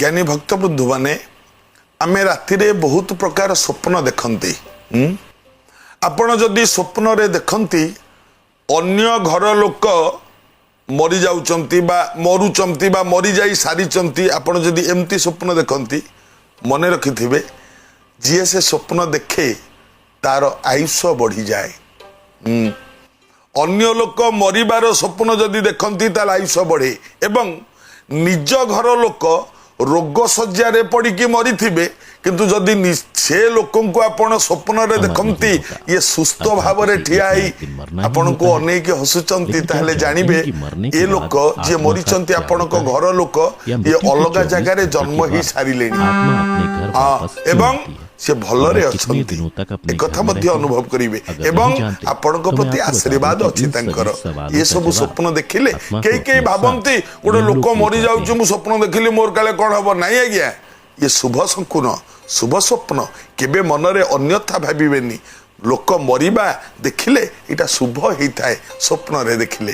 ଜ୍ଞାନୀ ଭକ୍ତ ବନ୍ଧୁମାନେ, ଆମେ ରାତିରେ ବହୁତ ପ୍ରକାର ସ୍ୱପ୍ନ ଦେଖନ୍ତି। ଆପଣ ଯଦି ସ୍ୱପ୍ନରେ ଦେଖନ୍ତି ଅନ୍ୟ ଘର ଲୋକ ମରିଯାଉଛନ୍ତି ବା ମରୁଛନ୍ତି ବା ମରିଯାଇ ସାରିଛନ୍ତି, ଆପଣ ଯଦି ଏମିତି ସ୍ୱପ୍ନ ଦେଖନ୍ତି, ମନେ ରଖିଥିବେ, ଯିଏ ସେ ସ୍ୱପ୍ନ ଦେଖେ ତାର ଆୟୁଷ ବଢ଼ିଯାଏ। ଅନ୍ୟ ଲୋକ ମରିବାର ସ୍ୱପ୍ନ ଯଦି ଦେଖନ୍ତି, ତାହେଲେ ଆୟୁଷ ବଢ଼େ। ଏବଂ ନିଜ ଘର ଲୋକ ରୋଗ ଶଯ୍ୟାରେ ପଡ଼ିକି ମରିଥିବେ, କିନ୍ତୁ ଯଦି ସେ ଲୋକଙ୍କୁ ଆପଣ ସ୍ୱପ୍ନରେ ଦେଖନ୍ତି ଇଏ ସୁସ୍ଥ ଭାବରେ ଠିଆ ହେଇ ଆପଣଙ୍କୁ ଅନେଇକି ହସୁଛନ୍ତି, ତାହେଲେ ଜାଣିବେ ଏ ଲୋକ ଯିଏ ମରିଛନ୍ତି, ଆପଣଙ୍କ ଘର ଲୋକ, ଇଏ ଅଲଗା ଜାଗାରେ ଜନ୍ମ ହେଇ ସାରିଲେଣି। ହଁ, ଏବଂ ସେ ଭଲରେ ଅଛନ୍ତି, ଏକଥା ମଧ୍ୟ ଅନୁଭବ କରିବେ ଏବଂ ଆପଣଙ୍କ ପ୍ରତି ଆଶୀର୍ବାଦ ଅଛି ତାଙ୍କର। ଏସବୁ ସ୍ୱପ୍ନ ଦେଖିଲେ, କେହି କେହି ଭାବନ୍ତି ଗୋଟେ ଲୋକ ମରିଯାଉଛି, ମୁଁ ସ୍ୱପ୍ନ ଦେଖିଲି, ମୋର କାଳେ କ'ଣ ହବ। ନାଇଁ ଆଜ୍ଞା, ଇଏ ଶୁଭ ଶଙ୍କୁନ, ଶୁଭ ସ୍ୱପ୍ନ। କେବେ ମନରେ ଅନ୍ୟଥା ଭାବିବେନି। ଲୋକ ମରିବା ଦେଖିଲେ ଏଇଟା ଶୁଭ ହେଇଥାଏ ସ୍ୱପ୍ନରେ ଦେଖିଲେ।